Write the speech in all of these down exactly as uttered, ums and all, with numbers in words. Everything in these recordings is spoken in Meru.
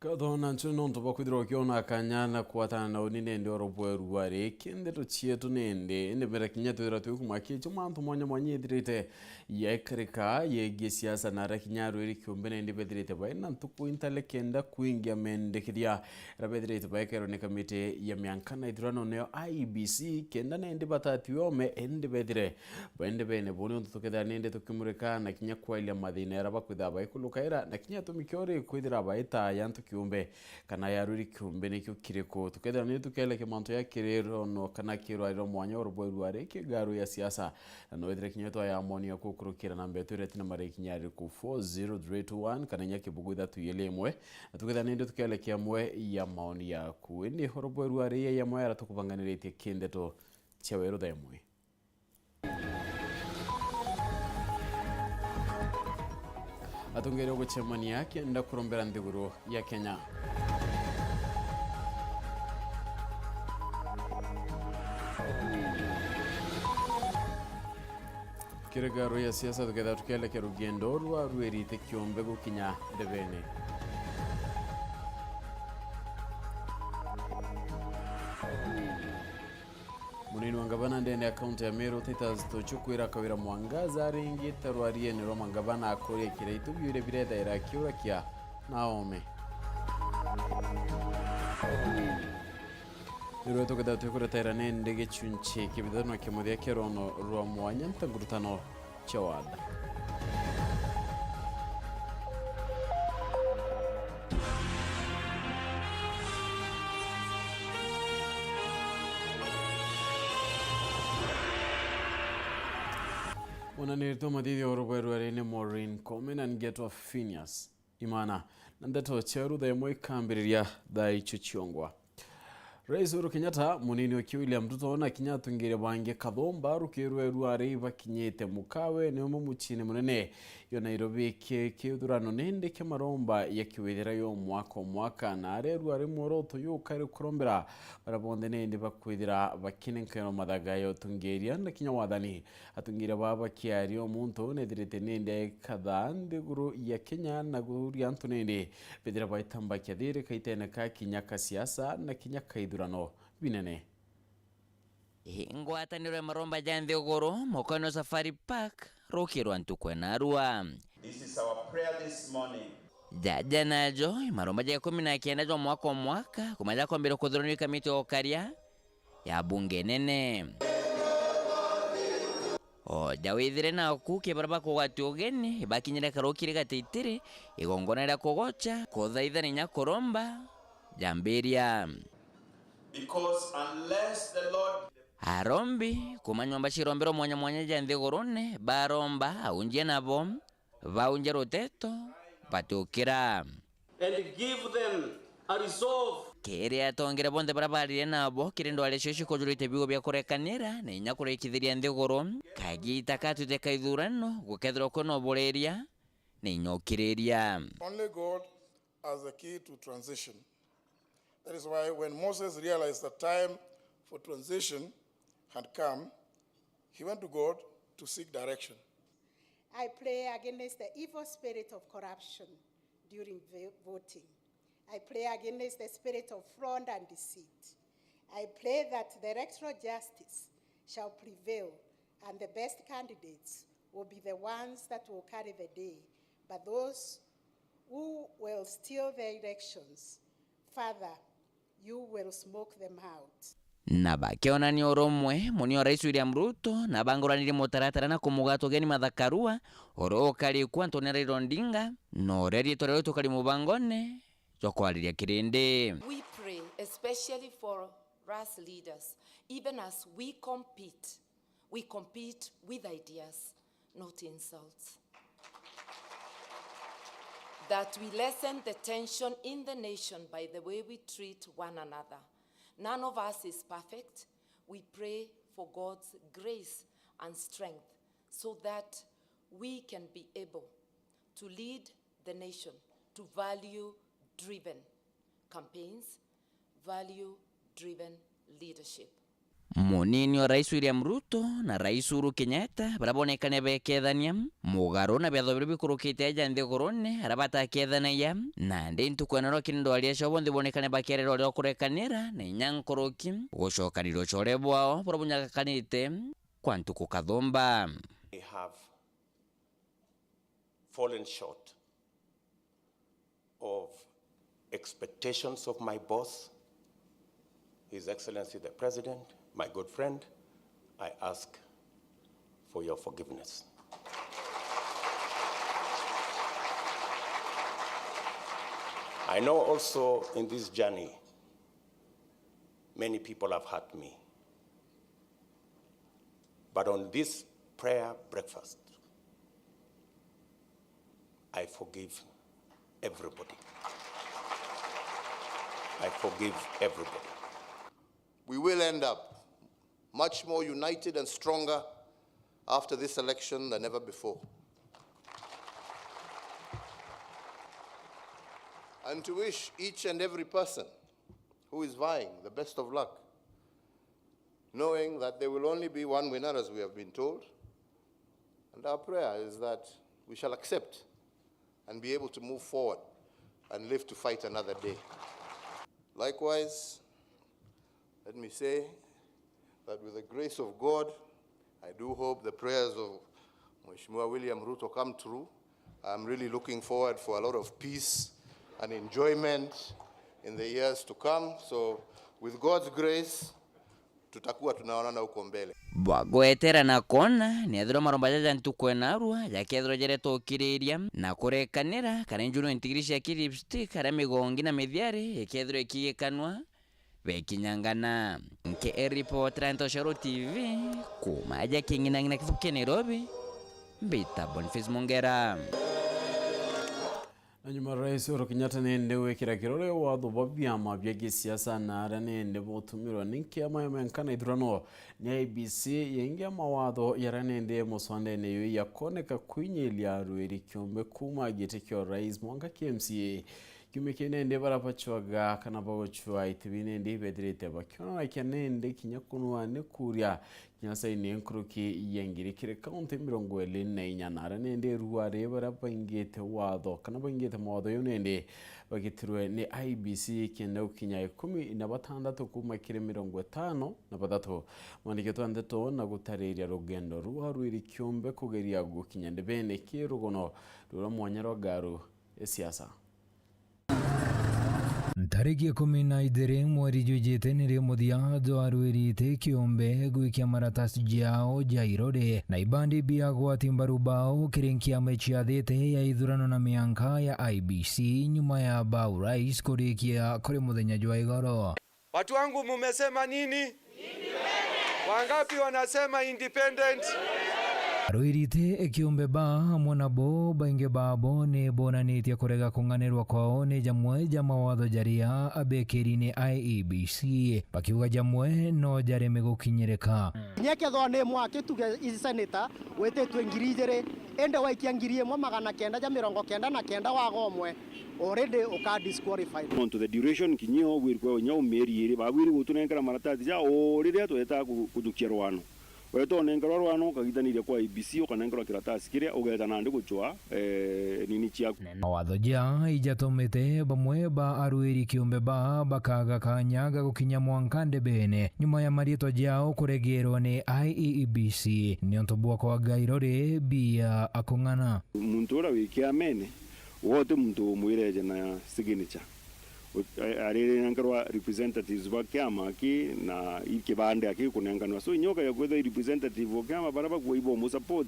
Nkatho na ncuri nontu bwa kwithirwa ukiona kanya na kwatana na uni nindi oro bweru ari ki ndeto cietu nindi, indi mbere kinya twithirwa twikuma kicho mantu mwanya mwanya ithirite yekarika yegie siasa na ara kinya arwiri kiumbe nindi bethirite bai na ntuku intale kenda kwingia mendekithia ara bethirite baekerwe ni kamiti ya mianka na ithurano niyo I E B C kenda nindi batatiwe ome indi bethire baende bene bo nontu tukethira nindi tukimurika na kinya kwaria mathina ara bakwithira baikulukaira na kinya atumi kiori kwithira baitaya antu kiumbe kana yarwiri kiumbe nikio kiriku. Tukethira ni tukeleke mantu ya kiriro no kana kirwariro mwanya oro bweru ari kigaru ya siasa. Na no ithire kinya twaya moni ya kukurukira na mbere twireti na mari kinya ari ku four zero three two one kana inya kibugu ithatu ili imwe. Na tukethira nindi tukeleke amwe ya maoni yaku. Indi oro bweru ari ya amwe ara tukubanganirite kindeto cia weru thaa imwe. Atongeria gucemania akienda kurombera nthiguru ya Kenya. Kirigaro ya siasa tukethira tukielekea rugendo rwa rwirite kiumbe gukinya ndebene. Munini wa ngavana ndene ya kaunti ya Meru, Titus Tochuk, kwira Kawira Mwangaza aringite rwariene rwa mangavana akuria kiraitu biuria birethaira akiurakia na ome. Nirwe tukethira twikuretaira nindi gichunchi kibithanwa kia muthia kia rono rwa mwanya ntangurutano cia watho. Wonaniritwe mathithio rubweru ari ni Maureen Coleman na ngetwa Phineas Imana. Na ndeto cia rutha imwe ikambiriria thaa icio ciongwa. Rais Uhuru Kenyatta, munini oki William Ruto na kinya atungiria bangi kathumba rukirwe rwari bakinyite mukawe ni umwe muciini munene yo Nairobi ki kithurano nindi kia maromba ya kiwithira yo mwaka o mwaka na aria rwari mworoto yukari kurombera bara bonthe nindi bakwithira bakinenkerwa mathaga ya utungiria na kinya wathani. Atungiria baa bakiaria o muntu nethirite nindi aikatha nthiguru ya Kenya na kuria antu nindi bethira baitambakia thiri kaitene ka kinya ka siasa na kinya ka ithurano binene. Ii ngwataniro ya maromba ja nthiguru mokono Safari Park rukirwa ntuku ya narua. This is our prayer this morning. Jaja najo maromba ja ikumi na kenda jwa mwaka o mwaka kuma jakombire kuthuraniwa kamiti ya ukaria ya bunge nene. O ja withire naku ki baria bakugwatia ugeni bakinyire karukiri gatitiri igongona ria kugocha, kuthaitha na inya kuromba jambiria. Because unless the Lord Arombi kuma nyomba cia irombero mwanya mwanya ja nthigurune baromba aunjia nabo baunjia ruteto batiukira. And give them a resolve. Kiri atongeria bonthe baria baaririe nabo kiri ndwari cio cikujurite biugo bia kurekanira na inya kurikithiria nthiguru, kagita katwite ka ithurano gukethirwa kwina uburiria na inya ukiriria. Only God as the key to transition. That is why when Moses realized the time for transition had come, he went to God to seek direction. I pray against the evil spirit of corruption during vo-, voting. I pray against the spirit of fraud and deceit. I pray that the electoral justice shall prevail and the best candidates will be the ones that will carry the day. But those who will steal the elections, Father, you will smoke them out. Na bakionania urumwe, munio Rais William Ruto na banguranirie mutaratara na kumugata ugeni Martha Karua, uria ukari ku Anthony Raila Odinga, na uria riitwa riu tukari mubangone jwa kwariria kirindi. We pray especially for us leaders, even as we compete, we compete with ideas, not insults. That we lessen the tension in the nation by the way we treat one another. None of us is perfect. We pray for God's grace and strength so that we can be able to lead the nation to value-driven campaigns, value-driven leadership. Mu Nini o Rais William Ruto na Rais Uhuru Kenyatta, baria bonekane bekethania mugaru na biatho biria bikurukite aja nthigurune, aria batakethanagia, nandi ntuku ya naro kiri ndwaria cio bonthe bonekane bakiarira uria ukurekanira na inya nkuruki gucokanira ucore bwao buria bunyakanite kwa ntuku kathumba. I have fallen short of expectations of my boss, His Excellency the President, my good friend, I ask for your forgiveness. I know also in this journey, many people have hurt me. But on this prayer breakfast, I forgive everybody. I forgive everybody. We will end up much more united and stronger after this election than ever before. And to wish each and every person who is vying the best of luck, knowing that there will only be one winner, as we have been told. And our prayer is that we shall accept and be able to move forward and live to fight another day. Likewise, let me say that with the grace of God, I do hope the prayers of Mheshimiwa William Ruto come true. I'm really looking forward for a lot of peace and enjoyment in the years to come. So, with God's grace, tutakuwa tunaonana huko mbele. Bwa gwetera na kwona, niethirwa maromba jaja ntuku enarua jakethirwa jaretwa ukiriria na kurekanira, kana injuno intigiri cia ki lipstick, aria migongi na mithiari ikethirwa ikigikanwa bekinyangana. Nke report Rento Cero T V, kuma aja king'inang'ina kithuki kia Nairobi, mbita Boniface Mongera. Na nyuma Rais Uhuru Kenyatta nende gwikira kirore watho bwa biama bia gisiasa na aria nende botumirwa ni nkiama ya mwenka na ithurano ni I E B C, yengi ya mawatho yaria nende muswandene yuu yakoneka kwinyiria arwiri kiumbe kuma giti kia urais mwanka kia M C A. Kiumia kiu nende baria bacwaga kana bagucwa iti biu nende ibethirite bakionanakia nende kinya kunwa ni kuria kinya saini nkuruki ya ngiri kiri kaunti mirongo iri na inya, na aria nende ruari baria baingite watho kana baingite mawatho jau nende bagitirwe ni I E B C kenda gukinya ikumi na batandatu kuma kiri mirongo itano na bathatu. Mwandiki twa ndeto na gutariria rugendo rwa arwiri kiumbe kugeria gukinya ndebene ki rugono ruria mwanya rwa ngaru ya siasa. Ntariki ikumi na ijiri mweri jwijite nirio muthia jwa arwiri iti kiumbe gwikia maratasi jao ja irore na ibandi bia gwati mbaru bao kiri nkiama iciathite ya ithurano na mianka ya I E B C nyuma ya ba urais kurikia kuri muthenya jwa igoro. Watu wangu, mumesema nini? Wangapi wanasema independent? Arwiri iti kiumbe ba amwe nabo baingi babo ni bonanitie kurega kung'anirwa kwao ni jamwe ja mawatho jaria abekiri ni I E B C, bakiuga jamwe no jareme gukinyirika. Kinya kethwa ni mwaki tuge i senator wititwe ngiri ijiri, indi waikia ngiri imwe magana kenda ja mirongo kenda na kenda waga umwe, already uka disqualified. Nontu the duration kinya ubwirwe inya mieri iri, babwiri gutunenkera maratasi ja o riria twetaa ku-, kujukia rwano. Weta unenkerwa rwano, ukagitaniria kwa I E B C, ukanenkerwa kiratasi kiria, ugeeta nandi gucwa, eh, nini ciaku. Mawatho ja ijatumite bamwe ba arwiri kiumbe ba bakaga kanya ga gukinya mwanka ndebene, nyuma ya marietwa jao kuregerwa ni I E B C, niuntu bwa kwaga irore bia akung'ana. Muntu uria wi kiamene, we uti muntu umwireje na signature. U-, a-, arinenkerwa representatives ba kiama aki na i-, kibande aki kunenkanwa. So, inya ukaja kwithwa i representative o kiama, baria bakua ibo mu support,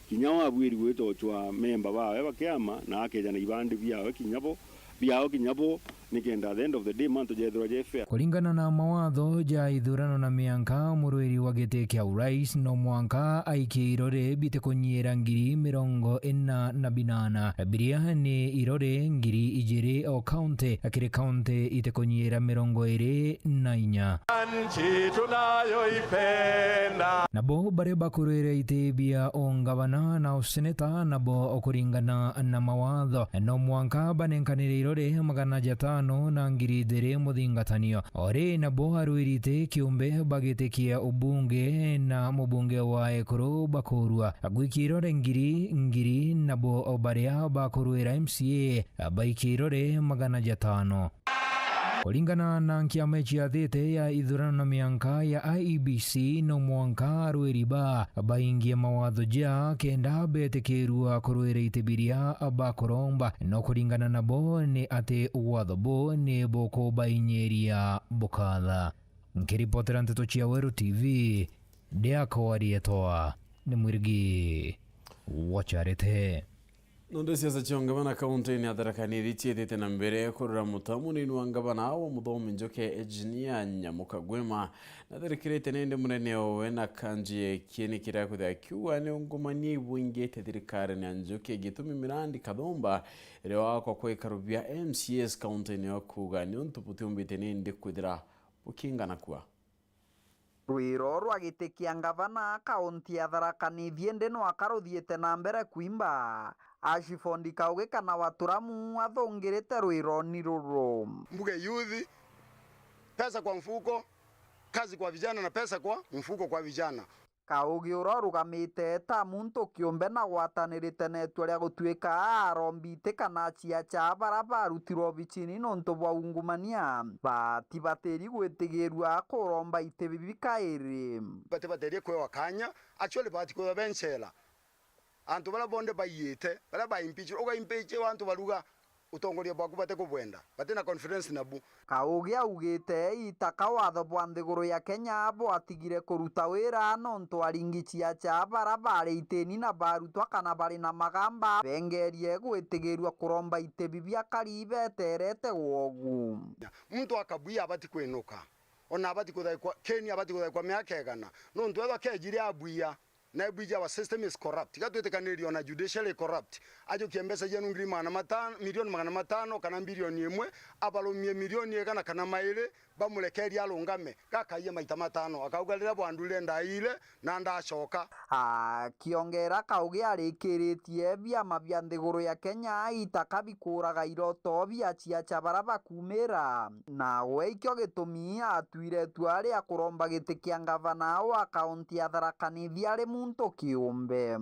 kinya wabwiri gwita ucwa memba bawe ba kiama, na akeja na ibande biawe kinya bo, biao kinya bo, nikenda at the end of the day mantu jethirwa je fair. Kuringana na mawatho ja ithurano na mianka, murwiri wa giti kia urais no mwanka aikie irore bitikunyiira ngiri mirongo ina na binana, biria ni irore ngiri ijiri o kaunti, kiri kaunti itikunyiira mirongo iri na inya. Nchi tunayoipenda. Nabo baria bakurwire iti bia ungavana na useneta nabo, kuringana na mawatho, no mwanka banenkanire irore magana jatano no na ngiri ijiri muthingatanio. Ori nabo arwiri iti kiumbe bagitikia ubunge na mubunge wa ekuru bakurua gwikia irore ngiri ngiri, nabo baria bakurwira M C A baikia irore magana jatano. Kuringana na nkiama iciathite ya ithurano na mianka ya I E B C, no mwanka arwiri ba baingie mawatho ja kenda betikirua kurwira iti biria bakuromba. No kuringana nabo ni ati watho bu ni bukubainyiria bukatha. Nkiripotera nteto cia Weru T V, ndiakwa rietwa ni Mwirigi wa Charity. Nonde siasa cia ngavana kaunti-ini ya Tharaka Nithi ciithite na mbere kurura muta munini wa ngavana wa muthomi njuke Engineer Nyamuka Gwima. Nathirikirite nindi munene owe na kanji ya Kieni kiria kwithira kiuga ni ungumania ibwingite thirikari-ini ya njuke gitumi mirandi kathumba iria wakwa kwa ikaru bia M C As kaunti-ini ya kuuga ni untu butiumbite nindi kwithira bukingana kua. Rwiro rwa giti kia ngavana kaunti ya Tharaka Nithi indi nwaka ruthiite na mbere kwimba. Ashiford Kaugi kana Waturamu athungirite rwironi ruru. Mbuge youth, pesa kwa mfuko, kazi kwa vijana na pesa kwa mfuko kwa vijana. Kaugi uria urugamite ta muntu kiumbe na gwatanirite na itua ria gutuika arombi iti kana ciaca baria barutirwe obicini nontu bwa ungumania, batibatiri gwitigirua kuromba iti bibi kairi. Batibaterie kwewa kanya, actually bati kwithwa be nchela. Antu baria bonthe baiyite, baria ba impeach, uga impeach antu baruga utongoria bwaku bate kubwenda, bati na confidence nabu. Kaugi augite itaka watho bwa nthiguru ya Kenya bwatigire kuruta wira nontu aringi ciaca baria bari itini na barutwa kana bari na magamba bengerie gwitigirua kuromba iti bibi akari beterete gwogu. Muntu akabwia abati kwinuka, ona abati kuthaikwa, Keni abati kuthaikwa miaka igana, nontu ethwa kejire abwia, na ebwiji our system is corrupt. Iga twitikanirie ona judiciary corrupt. Ajukie mbeca cienu ngiri magana matano, milioni magana matano kana bilioni imwe, abarumie milioni igana kana mairi, bamurekerie arungame, gakaiya maita matano. Akauga, "Riria bwandwire ndaire na ndacoka." Akiongera Kaugi arikiritie biama bia nthiguru ya Kenya itaka bikuraga iroto bia ciaca baria bakumira. Nawe ikio gitumi atuire itua ria kuromba giti kia ngavana wa kaunti ya Tharaka Nithi ari muntu kiumbe.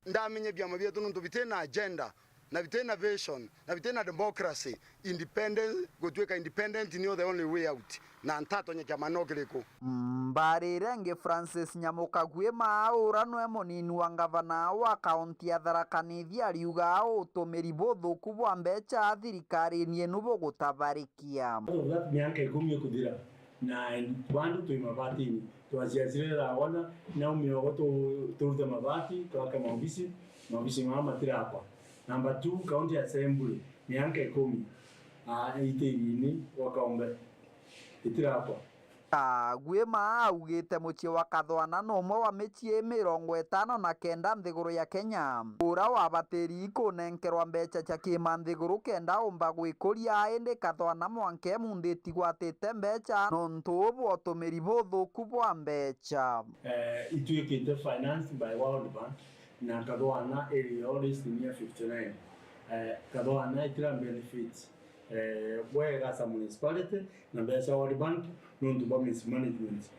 Ndamenye biama bietu nontu bitina agenda, na bitina vision, na bitina democracy. Independence, gutuika independent nio the only way out. Na ntatonya kiama no kiriku. Mbarire ingi Francis Nyamuka Gwima, ura nwe munini wa ngavana wa kaunti ya Tharaka Nithi, ariuga utumiri buthuku bwa mbeca thirikarini inu bugutabarikia. Miaka ikumi ikuthira, na bandu twi mabatini, twaciacire thaa ona, naumire ogo tu-, turute mabati, twake maobisi, maobisi mama matirakwa. Number two, County Assembly, miaka ikumi, ah, itiriini gwa kaumbe, itirakwa. Kagwima augite mucii wa Kathwana ni umwe wa micii mirongo itano na kenda nthiguru ya Kenya, ura wabatiri kunenkerwa mbeca cia kimanthiguru kenda umba gwikuria, indi Kathwana mwanka emunthi itigwatite mbeca nontu bwa utumiri buthuku bwa mbeca. Eh, itwikite financed by World Bank, na Kathwana iri all is near fifty-nine. Eh, Kathwana itira benefit, eh, bwega as a municipality, na mbeca World Bank nontu bwa mismanagement.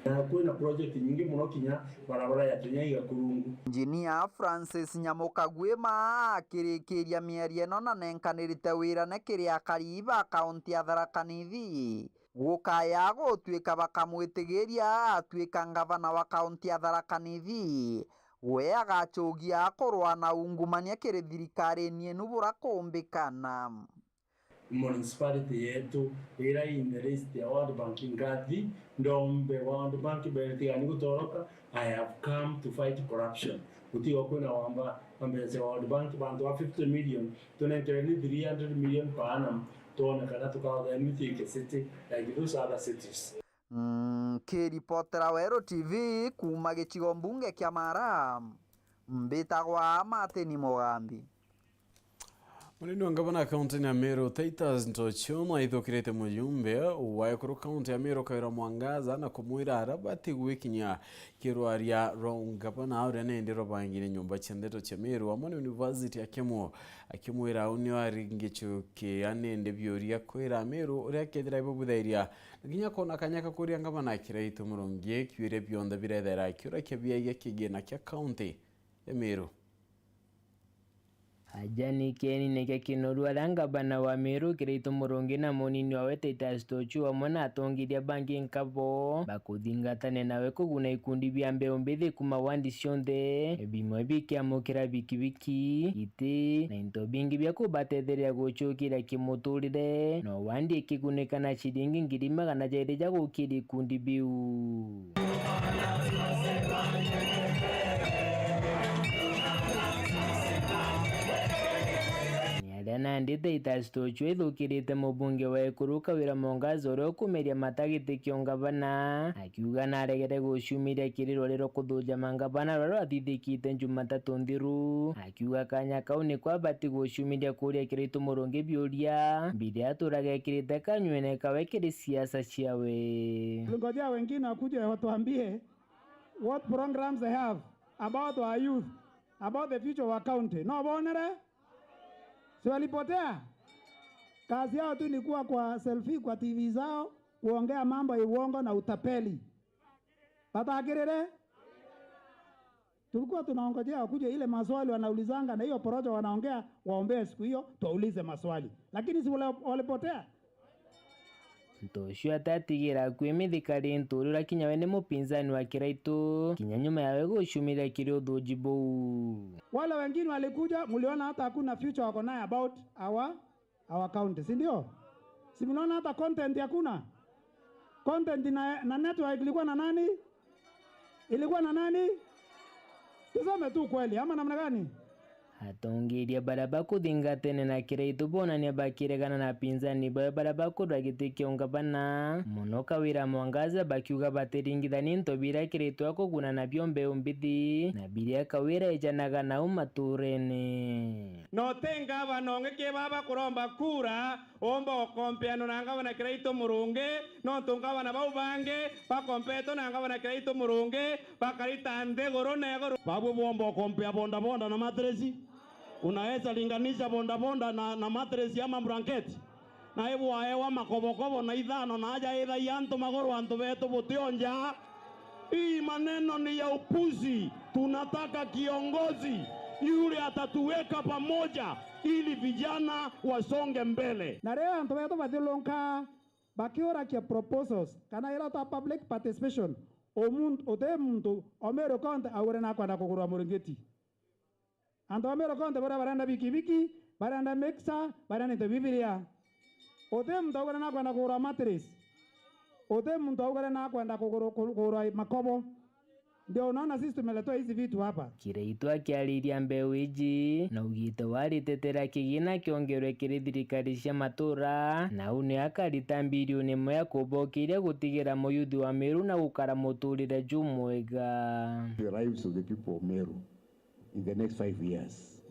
Na kwina project nyingi muno, kinya barabara ya Tunyaiga Kurungu. Engineer Francis Nyamuka Gwima akirikiria miario ino na nenkanirite wirane kiri akari ba kaunti ya Tharaka Nithi. Gukaya gutwika bakamwitigiria atwika ngavana wa kaunti ya Tharaka Nithi, we agacogia kurwa na ungumania kiri thirikarini inu bura kumbikana. Municipality yetu ira in the list ya World Bank, ngathi ndombe World Bank, bere tigani gutoroka, I have come to fight corruption. Gutigo kwina wamba wa mbeca cia World Bank, bantu ba fifty million, tunenkereni three hundred million per annum, twone kana tukathemithia city like those other cities. Nkiripotera Weru T V kuuma gicigo mbunge kia Mara, mbitagwa Martin Mugambi. Munini wa ngavana kaunti ya Meru, Titus Ntochio, naithukirite mujumbe wa ekuru kaunti ya Meru, Kawira Mwangaza, na kumwira arabati gwikinyia kirwaria rwa ngavana uria nindi rwabangire nyumba cia ndeto cia Meru amwe na university akimu-, akimwira uu nio ari ngichukia nindi biuria kwira Meru uria akethira ibubutharia na kinya kwona kanya ka kuria ngavana Kiraitu Murungi kiuria bionthe birethaira kiurakia biagia kigina kia kaunti ya Meru. Aja ni kienine kia kinoru aria ngavana wa Meru Kiraitu Murungi na munini wawe Titus Tochu amwe na atongeria bangi nkabo bakuthingatane nawe kuguna ikundi bia mbeu mbithi kuma wandi cionthe, bimwe bikiamukira bikibiki, iti na into bingi bia kubatetheria gucukiria kimuturire, no wandi ikigunika na ciringi ngiri magana jairi ja gukiria ikundi biu. Ni aria nandi Titus Tochu ithukirite mubunge wa ekuru Kawira Mwangaza uria ukumeria mata giti kia ungavana, akiuga naregere guciumiria kiri rwari rwa kuthuja mangavana ruria rwathithikite Jumatatu nthiru, akiuga kanya kau niko abati guciumiria kuria Kiraitu Murungi biuria biria aturaga ekirite kanywene kawe kiri siasa ciawe. Tulingojea wengine wakuje watuambie what programs they have about our youth, about the future of our county. No bonere? Si walipotea? Kazi yao tu ni kuwa kwa selfie kwa T V zao, kuongea mambo ya uongo na utapeli. Batakirire? Tulikuwa tunaongojea wakuje ile maswali wanaulizanga na hiyo porojo wanaongea, waombee siku hiyo, tuwaulize maswali. Lakini si wale-, walipotea? Ntochu atatigira akui mithikari nturi uria kinya we ni mupinzani wa Kiraitu, kinya nyuma yawe guciumiria kiri uthuji buu. Wale wengine walikuja, muliona hata hakuna future wako naye about our, our county, si ndio? Si mnaona hata content hakuna? Content na, na network ilikuwa na nani? Ilikuwa na nani? Tuseme tu kweli, ama namna gani? Atongeria baria bakuthingatene na Kiraitu bonania bakiregana na apinzani bawe baria bakurwa giti kia ungavana, mono Kawira Mwangaza, bakiuga batiringithania into biria Kiraitu akuguna nabio mbeu mbithi, na biria Kawira ejanaga nau maturene. Na uti ngavana ungi ki baba kuromba kura, umba ukompeanwa na ngavana Kiraitu Murungi, nontu ngavana bau bangi bakompetwe na ngavana Kiraitu Murungi, bakarita nthiguru na iguru. Babu bwomba ukompea bodaboda na matresi? Unaweza linganisha bodaboda na, na matresi ama blanketi? Na ibwaewa makobokobo na ithano na aja ithaia antu maguru antu betu butionja. Hii maneno ni ya upuzi. Tunataka kiongozi yule atatuweka pamoja ili vijana wasonge mbele. Na riria antu betu bathiurunkaa bakiurakia proposals kana ira ta public participation, umuntu, uti muntu o Meru county augire nakwenda kugurwa muringiti. Antu ba Meru county baria barenda bikibiki, barenda mixer, barenda into bibiria. Uti muntu augire nakwenda kugurwa mattress. Uti muntu augire nakwenda kuguru-, ku-, kugurwa makobo. Ndio unaona sisi tumeletwa hizi vitu hapa. Kiraitu akiariria mbeu iji, na ugite waritetera kigina kiongerwe kiri thirikari cia matura, na u ni akarita mbirioni imwe ya kubokiria gutigira muyuthi wa Meru na gukara muturire jumwega. The lives of the people of Meru in the next five years.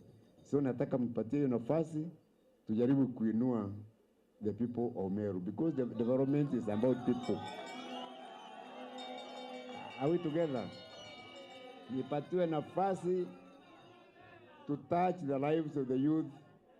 So nataka mpatie hiyo nafasi, tujaribu kuinua the people of Meru, because the development is about people. Are we together? Nipatiwe nafasi to touch the lives of the youth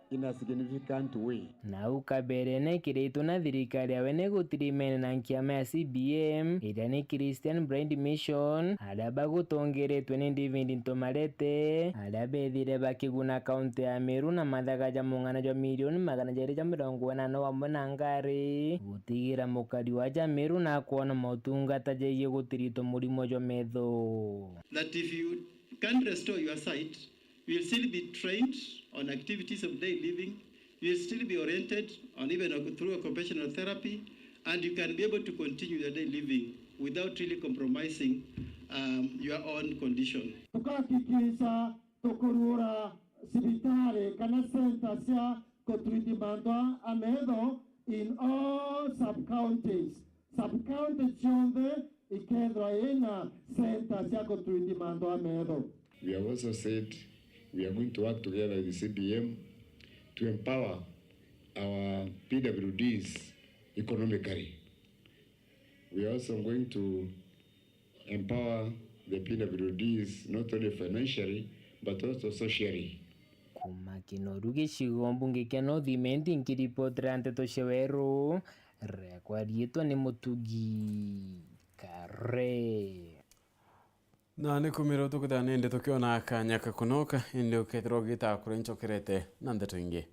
in a significant way. Nau kaberene Kiraitu na thirikari yawe ni gutirimene na nkiama ya C B M, iria ni Christian Blind Mission, aria bagutongeretwe ni David Ntomarete, aria bethire bakiguna kaunti ya Meru na mathaga ja mung'ana jwa milioni magana jairi ja mirongo inana wamwe na ngari, gutigira mukari wa ja Meru na akwona motungata jegie gutiritwa murimo jwa metho. That if you can't restore your sight, you will still be trained on activities of daily living. You will still be oriented on even oc-, through occupational therapy, and you can be able to continue your daily living without really compromising, um, your own condition. Tukahakikisha tukurura cibitari kana center cia kutreat mantu a metho in all sub-counties. Sub-county cionthe ikethirwa ina center cia kutreat mantu a metho. We have also said we are going to work together with the C B M to empower our P W Ds economically. We are also going to empower the P W Ds not only financially but also socially. Kuma Kinoru gicigo mbunge kia North Imenti, nkiripotera nteto cia weru, rekwa riitwa ni Mutugi Kare. Na ni kumiro tukuthana nindi tukiona kanya ka kunoka, indi ukethirwa ugita kuri ncokerete na ndeto ingi.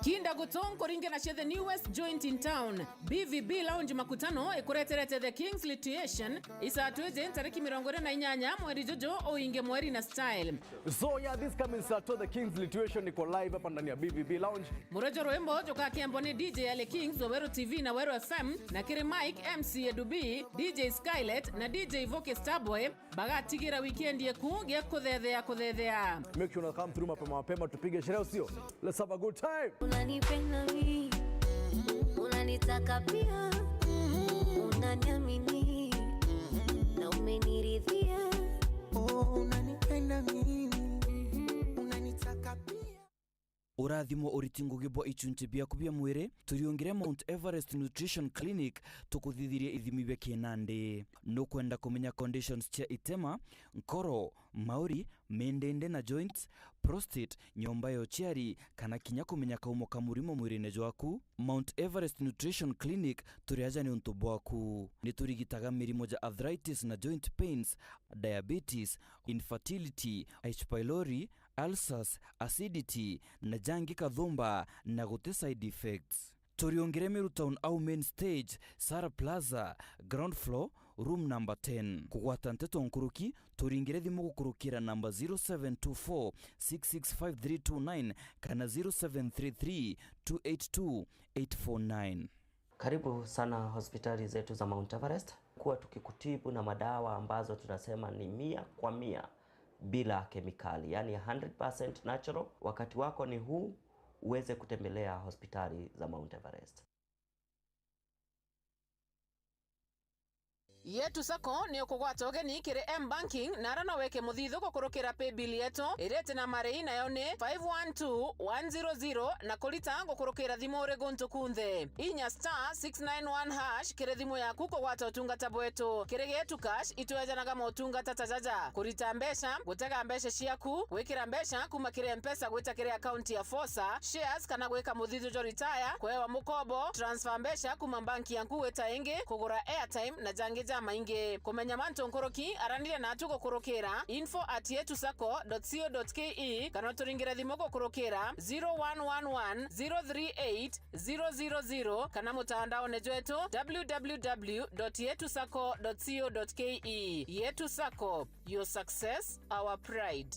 Kinda gutu nkuringana cia the newest joint in town. B V B Lounge Makutano ikureterete The King's Lituation, isaatu iji ntariki mirongo iri na inyanya mweri juju, uinge mweri na style. So yeah, this coming Saturday, The King's Lituation iko live hapa ndani ya B V B Lounge. Murojo rwimbo jukakembwa ni D J Ale Kings wa Weru T V na Weru F M, na kiri mic M C Edu B, D J Skylet na D J Voke Starboy. Bagatigira weekend yeku gia kuthethea kuthethea. Make sure una come through mapema mapema, tupige sherehe, usio? Let's have a good time. Unanipenda mimi, unanitaka pia, unaniamini na umeniridhia. Oh, unanipenda mimi, unanitaka pia. Urathimo uriti ngugi bwa ichunchi biaku bia mwiri, turiungire Mount Everest Nutrition Clinic tukuthithirie ithimi bia kinandi. Nukwenda kumenya conditions cia itema, nkoro, mauri, mindindi na joints, prostate, nyomba ya uciari, kana kinya kumenya kaumo ka murimo mwirine jwaku? Mount Everest Nutrition Clinic turi aja niuntu bwaku. Niturigitaga mirimo ja arthritis na joint pains, diabetes, infertility, H. pylori, ulcers, acidity, na jangi kathumba na guti side effects. Turiungire Meru Town au main stage, Sara Plaza, ground floor, room number ten. Kugwata nteto nkuruki, turingire thimu gukurukira namba zero seven two four six six five three two nine kana zero seven three three two eight two eight four nine. Karibu sana hospitali zetu za Mount Everest. Kuwa tukikutibu na madawa ambazo tunasema ni mia kwa mia bila kemikali, yani hundred percent natural. Wakati wako ni huu uweze kutembelea hospitali za Mount Everest. Yetu Sacco ni ukugwata ugeni kiri M-Banking, na ara no wike muthithu gukurukira paybill yetu iria iti na marei, nayo ni five one two one zero zero, na kurita gukurukira thimu uri guntu kunthe. Inya star six nine one hash kiri thimu yaku kugwata utungata bwetu. Kiri Getu Cash, itwejanaga motungata ta jaja: kurita mbeca, gutega mbeca ciaku, gwikira mbeca kuma kiri M-Pesa gwita kiri akaunti ya Fosa, shares, kana gwika muthithu jwa retire, kuewa mukobo, transfer mbeca kuma banki yaku gwita ingi, kugura airtime na jangi jamaingi. Kumenya mantu nkuruki, araniria natu gukurukira info at yetu sacco dot co dot ke kana uturingire thimu gukurukira zero one one one zero three eight zero zero zero kana mutandaone jwetu w w w dot yetu sacco dot co dot ke. Yetu Sacco, your success, our pride.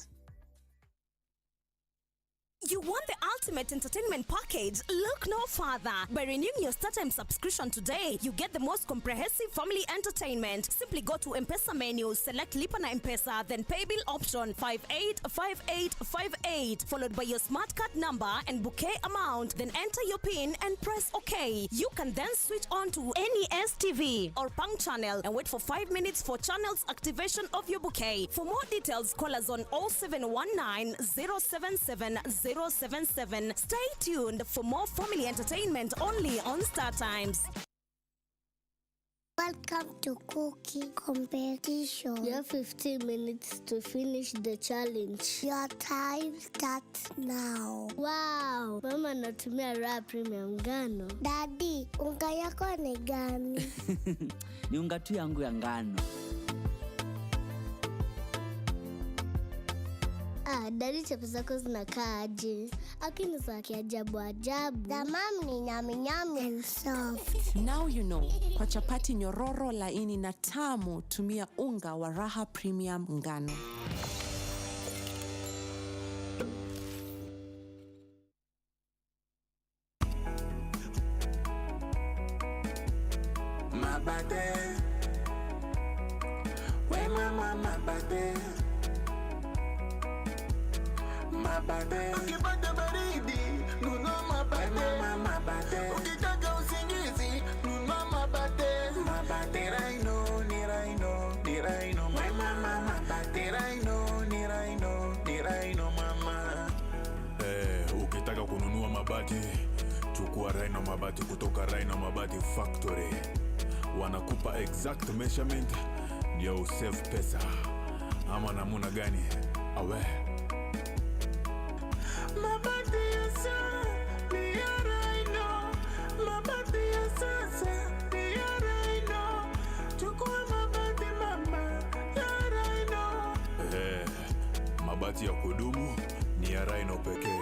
You want the ultimate entertainment package? Look no further. By renewing your StarTimes subscription today, you get the most comprehensive family entertainment. Simply go to M-Pesa menu, select Lipa na M-Pesa, then paybill option five eight five eight five eight, followed by your smart card number and bouquet amount. Then enter your pin and press OK. You can then switch on to any S T V or Pang channel and wait for five minutes for channels activation of your bouquet. For more details, call us on oh seven one nine, zero seven seven, zero seven seven. Stay tuned for more family entertainment only on StarTimes. Welcome to cooking competition. You have fifteen minutes to finish the challenge. Your time starts now. Wow, mama anatumia Raha Premium ngano. Daddy, unga yako ni gani? Ni unga tu yangu ya ngano. Ah, daddy, chapo zako zinakaa aje? Lakini za kiajabu ajabu. The mom ni nyami nyami and soft. Now you know, kwa chapati nyororo, laini na tamu, tumia unga wa Raha Premium ngano. Mabate. We mama mabate. Mabati. Ukipata baridi, nunua mabati. Mama, mabati. Ukitaka usingizi, nunua mabati. Mabati. Ni Rhino, ni Rhino, ni Rhino, mama. Mama, mabati. Ni Rhino, ni Rhino, ni Rhino, mama. Eh, ukitaka kununua mabati, chukua Rhino mabati kutoka Rhino Mabati Factory. Wanakupa exact measurement ndio usave pesa. Ama namuna gani? Awe. Mabati ya sasa ni ya Rhino. Mabati ya sasa ni ya Rhino. Chukua mabati mama ya Rhino. Eh, mabati ya kudumu ni ya Rhino pekee.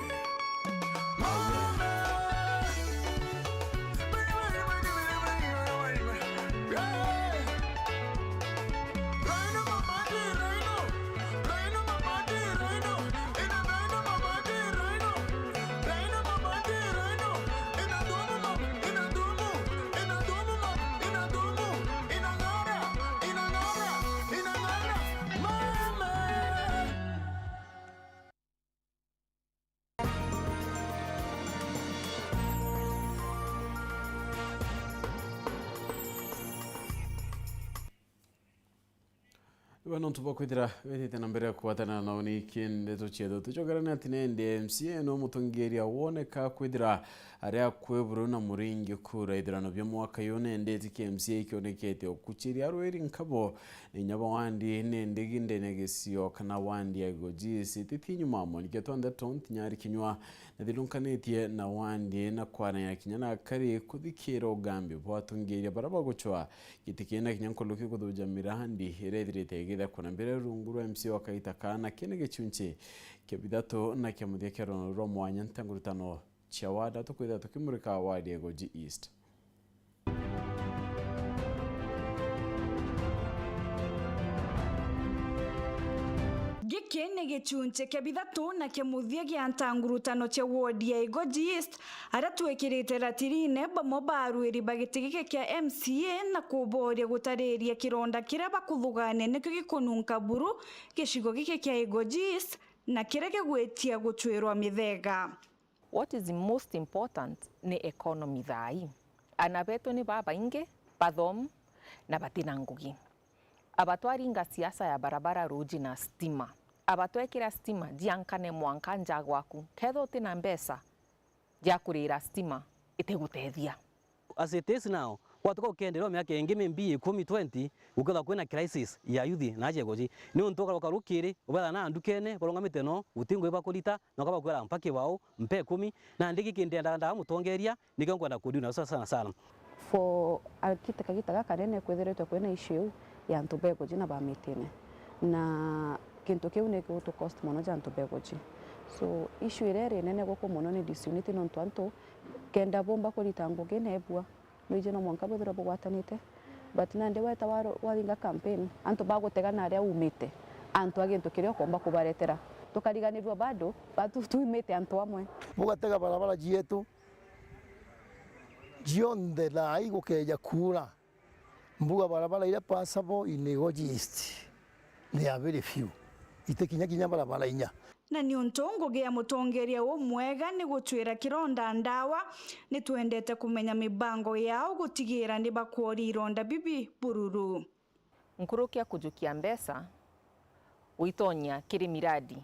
Iwe nontu bwa kwithira withite na mbere ya kugwatana na uni iki ndeto cietu, tucokerane ati nende M C A no mutongeria woneka kwithira ari akwe buru na muringi kura ithirano bia mwaka yu, nende iti kia M C A ikionekete okuchiria arwiri nkabo na inya ba wandi nende gindene gisio kana wandi ya Igoji sititi nyuma mwanike twanthe tonti nyari kinywa na thirunkanitie na wandi na kwarania kinya na akari kuthikira ugambi bwa atongeria bara baguchwa giti kina kinya nkuruki kuthuja mirandi iria ithirite igithekwa na mbere rungu rwa M C A wa kaita kana kina gichunchi kia bithatu na kia muthia kia rwano rwa mwanya ntangurutano cia wada tukwithira tukimurika wadi ya Igoji East. Giki ni gichunchi kia bithatu na kia muthia gia ntangurutano cia wodi ya Igoji East, aria twikirite ratirine bamwe ba arwiri ba giti giki kia M C A na kuboria gutariria kironda kiria bakuthugania nikio gikununka buru gicigo giki kia Igoji East na kiria gigwitia guchwirwa mithega. What is most important ni economy thaa ii. Ana betu ni babaingi, bathomu, na batina ngugi. Aba twaringa siasa ya barabara ruji na stima. Aba twekira stima jiankane mwanka nja gwaku. Kethwa utina mbeca jia kurira stima, itiguteethia. As it is now, gwatuka gukienderea miaka ingi maybe ikumi, twenty, gukethwa kwina crisis ya youth na aja Igoji. Niuntu ukaruka rukiri, ubethana na ndukene, barungamite no, guti ngugi bakurita, na ukabakwira, "Mpa kibao, mpe ikumi." Nandi giki ndiendaga ndaga mutongeria, nikio nkwenda kudiuna sana sana. For a gita, kagita gaka kanene kwithiritwe kwina issue ya antu ba Igoji na ba Mitine. Na kintu kiu ni gigutu cost mono ja antu ba Igoji. So, issue iria iri nene guku mono ni disunity nontu antu kenda bomba kurita ngugi na ebua. Nwiji no mwanka bwithirwe bugwatanite, but nandi weta waro-, wathinga campaign, antu bagutega na aria umite, antu a gintu kiria ukomba kubaretera. Tukariganirua bado, batu twimite antu amwe. Bugatega barabara cietu cionthe thaa ii gukeja kuura. Mbuga barabara iria passable in Igoji East, they are very few. Iti kinya kinya barabara inya. Na niuntu ngugi ya mutongeria umwega ni guchwira kironda ndawa, ni twendete kumenya mibango yao gutigira ni bakworia ironda bibi bururu. Nkuruki ya kujukia mbeca, gwitonyia kiri miradi,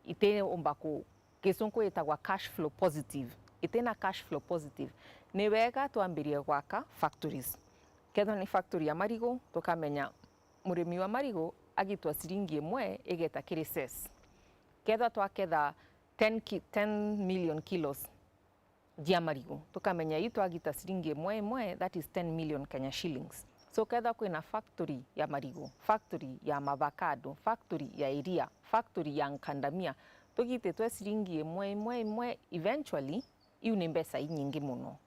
itiumba ku-, Gisunku itagwa cash flow positive. Itina cash flow positive, ni wega twambirie gwaka factories. Kethwa ni factory ya marigu, tukamenya murimi wa marigu agitwa ciringi imwe igeta kiri cess. Kethwa twaketha ten ki-, ten million kilos jia marigu, tukamenya iu twagita ciringi imwe imwe, that is ten million Kenya shillings. So kethwa kwina factory ya marigu, factory ya mavakado, factory ya iria, factory ya nkandamia, tugititwe ciringi imwe imwe imwe, eventually iu ni mbeca inyingi muno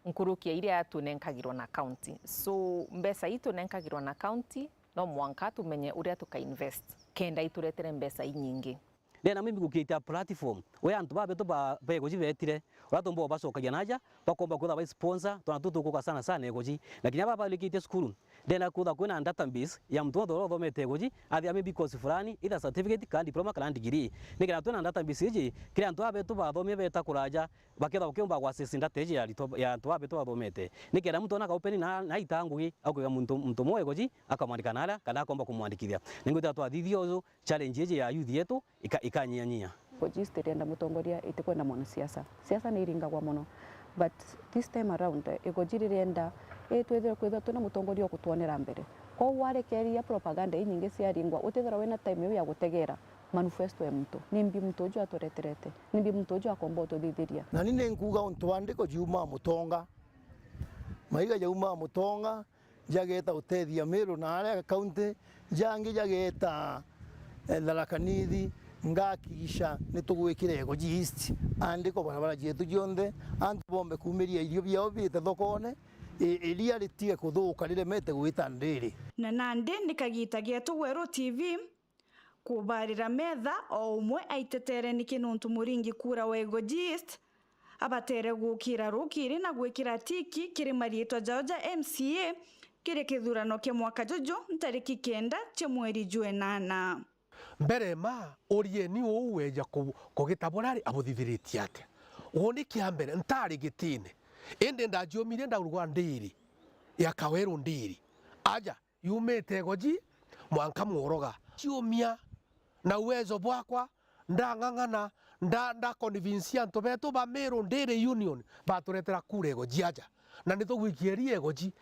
nkuruki ya iria tunenkagirwa na county. So mbeca ii tunenkagirwa na county no mwanka tumenye uria tuka invest kenda ituretere mbeca inyingi. Ndena mimi gukitia platform uria antu babetu ba, ba Igoji betire, uria tumba ubacokagia naja, bakomba kwithirwa bai sponsor, twana tutu tukuka sana sana Igoji. Na kinya baba balikitie cukuru, Ndenda kwithirwa kwina database ya muntu wonthe uria uthomete Igoji, athia maybe course fulani, either certificate, kana diploma, kana degree. Nikenda twina database iji, kiri antu aba betu bathomie beeta kuraja, bakethirwa bakiumba gwa access data iji ya aritwa, ya antu aba betu bathomete. Nikenda muntu ona akaopen na, na aita ngugi, akwira muntu, muntu umwe wa Igoji, akamwandika naria, kana akomba kumwandikithia. Ningwitira twathithia uju, challenge iji ya youth yetu, ika-, ikanyihanyihia. Igoji irienda mutongoria, itikwenda mwanasiasa. Siasa ni iringagwa mono. But this time around, Igoji ririenda, eh, twithirwe, kwithirwa twina mutongoria ukutwonera mbere. Kwou warekeria propaganda inyingi ciaringwa, utithirwa wina time iu ya gutegera manifesto ya muntu. Nimbi muntu uju atureterete? Nimbi muntu uju akomba ututhithiria? Na ni ninkuuga untu andiko jiumaa Mutonga. Maiga jaumaa Mutonga, jageeta utethia Meru na aria kaunti jangi jageeta, eh, Tharaka Nithi, ngakigisha ni tugwikira Igoji East andiko barabara jietu jionthe, antu bombe kuumiria irio biao biite thokone, i-, iria ritige kuthuuka riremete gwita ndiri. Na nandi ni kagiita geetu Weru T V kubarira metha o umwe aitetere niki nuntu muringi kura wa Igoji East abatere gukira rukiri na gwikira tiki kiri mariitwa jao ja M C A kiri kithurano kia mwaka juju ntariki kenda cia mweri jwa enana. Mbere ma, urieni uu weja ku-, kugitabura ri, abuthithiritie atia? Uu ni kia mbere, ntari gitine. Indi ndajiumirie ndaurugwa ndiri ya Kaweru ndiri. Aja, yumite Igoji mwanka Muruga. Ciumia na uwezo bwakwa, ndang'ang'ana, nda, nda convince antu betu ba Meru Ndiri Union baturetera kura Igoji aja. Na nitugwikia iria Igoji.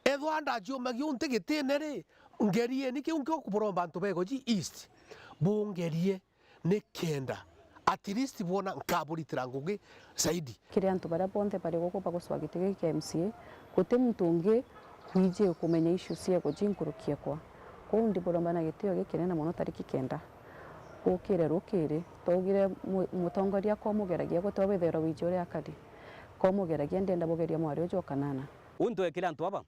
Ethwa ndaciumagia unti gitine ri, ngerieni kiu nkio kuburomba antu ba Igoji East. Bungerie. Nikenda at least bwona nkaburitira ngugi zaidi. Kiri antu baria bonthe bari guku bagucwa giti giki kia M C A, guti muntu ungi wiji kumenya issues cia Igoji nkuruki ekwa. Kwou ndiburomba na gitio gikinene mono tariki kenda. Gukire rukiri, twaugire mu-, mutongoria akomugeragia gute withirwa wiji uria akari. Komugeragia, ndienda bugeria mwari uju o kanana. Uu ntwekire antu aba,